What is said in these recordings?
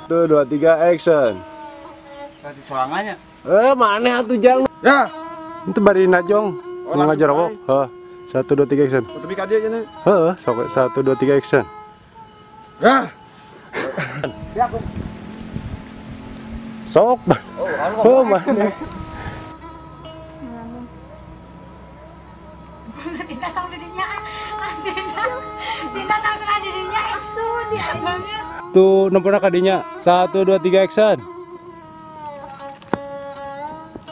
1, 2, 3, action. Tadi sorangannya. Mana atuh jang? Ya. Itu bari najong. Mau ngajar rokok. Heeh. 1, 2, 3, action. Tapi ka dieu cenah. Heeh, sok 1, 2, 3, action. Ya. Sok. Oh, mana? Tuh nempona kadinya. 1, 2, 3, action.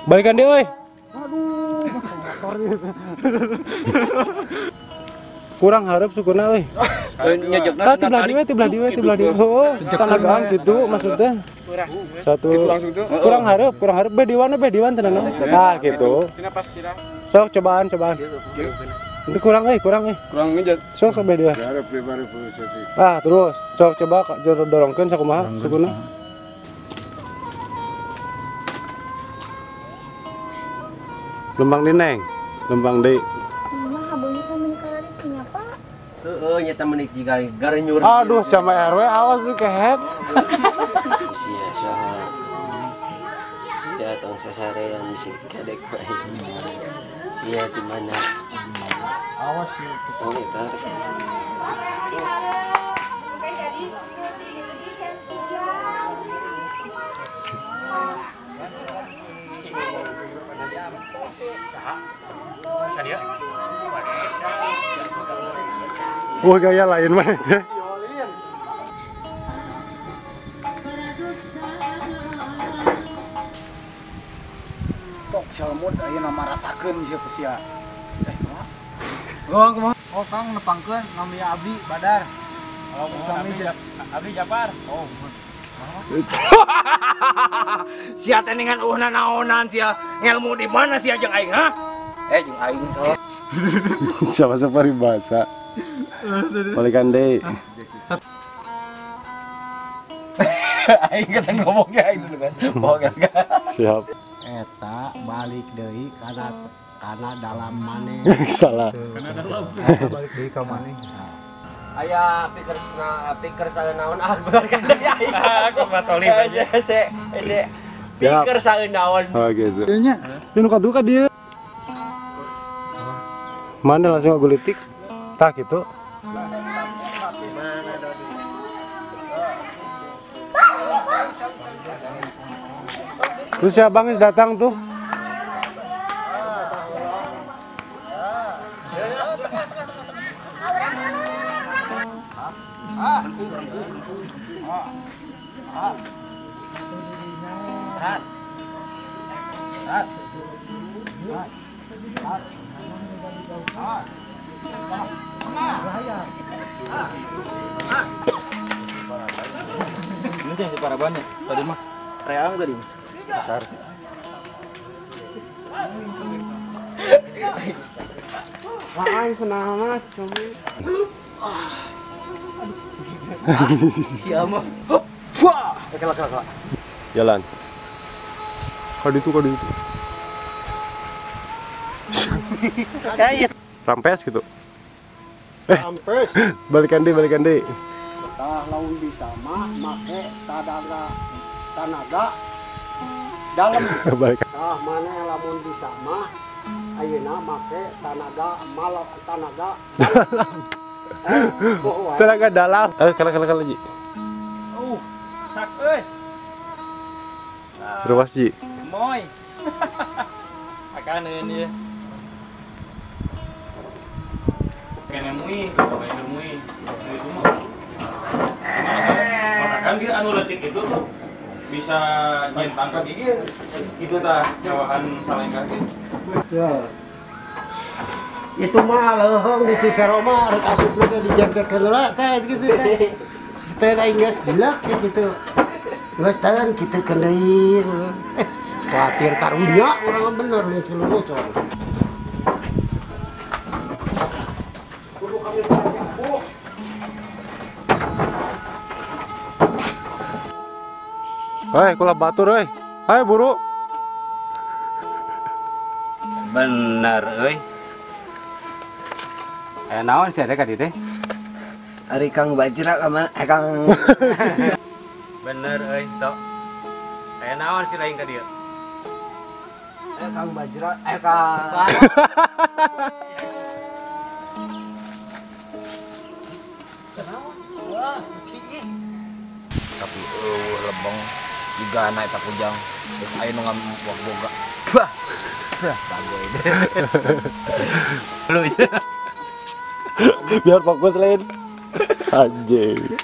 Balikan deh, oi. Aduh, kurang harap sukuna euy. Tibelah dieu, tibelah dieu, tibelah dieu. Heuh, tanagaan gitu maksudnya. Satu. Kurang harap be diwan tenan. Ah, gitu. Sok cobaan, cobaan. Itu kurang euy, kurang euy. Kurang ngejat. Sok sok be diwan. Ah, terus sok coba dorongkeun sakumaha sukuna. Lembang di neng, lembang di. Heeh, nyata menik jika garenyur. Aduh, sama RW awas lu kehet. Sia saha. Sia tong sasare yang bisi kadek mah. Sia di mana? Awas ya. Oh, eta. Wah, gaya lain mana itu? Tok salmut ayeuna marasakeun sia ku sia. Eh, kumaha? Kumaha kumaha? Oh, Kang nepangkeun nami abdi Badar. Oh, abdi Abdi Japar. Oh, sia teh ningan eueuhna naonan sia ngelmu di mana sia jeung aing ha? Eh jeung aing salah. Siapa-siapa ribasa. Balikan deh. Aing kata ngomongnya aing dulu kan. Bohong kan. Siap. Eta balik deui kana dalam maneh. Salah. Kana dalam. Balik deui ka maneh. Aya pikersna pikir saeun naon ah bener kan deui aing. Aku patoli aja. Se se pikir saeun naon. Oh gitu. Nya. Ini nu kadu ka dieu. Mana langsung agulitik. Tah gitu. Terus si abang datang tuh. Ini yang si parabannya tadi mah reang tadi besar. Wah, senang mah cumi. Siapa? Hup. Wah. Kela kela kela. Jalan. Kaditu kaditu. Kayak rampes gitu. Rampes. Balikan deh, balikan deh. Tah lamun bisa mah make tanaga tanaga dalam. Balikan. Tah mana lamun bisa mah ayeuna make tanaga malo tanaga dalam. Tenaga dalam. Kala kala kala ji. Sak euy. Ruas ji. Moy. Makanan ya. Kene mui, kene mui, itu mah. Kan dia anu leutik itu tuh bisa nyentang ka gigi itu tah nyawahan salengkah ge. Ya. Itu mah leuheung di Cisero mah rek asupna teh dijangkekeun heula teh gitu teh. Teh aing geus gila gitu. Geus tahan kitu keun deui. Khawatir karunya urang bener nih seluruh coy. Kudu kami kasih aku. Hei, kula batur euy. Hai buru. Bener euy. Naon sih ada ka dieu teh? Ari Kang Bajra ka mana? Kang. Bener. Bener euy, Tok. Aya naon sih lain ka dieu? Kang Bajra, Kang. Tapi eueuh lebong jigana eta kujang. Terus aya nu ngamuak boga. Bah. Bah, bagoy. Lu bisa. Biar fokus lain. Anjing.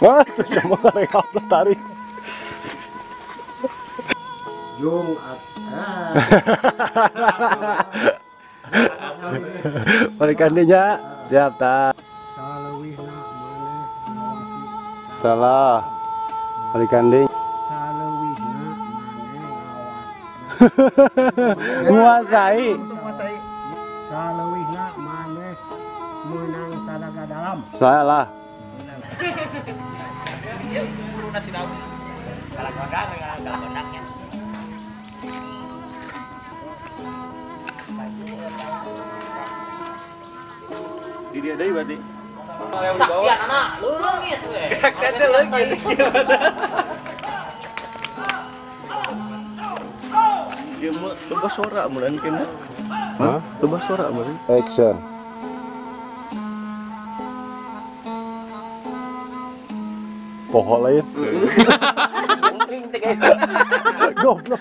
Wah, semua rekap tarik. Jung at. Balikan dinya siap ta. Saleuwihna maneh ngawasi. Salah. Balikan deui. Saleuwihna maneh ngawas. Nguasai. Nguasai. Saleuwihna maneh meunang tanaga dalam. Salah. Di dia deui berarti. Kesaktian anak, leungit we. Kesaktian teh leungit. Dia mah loba sora meureun kena. Hah? Loba sora meureun. Action. Poho lain. Goblok.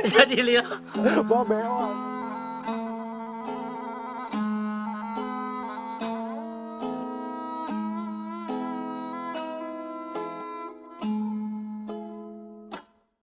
Jadi lihat. Bawa bewang.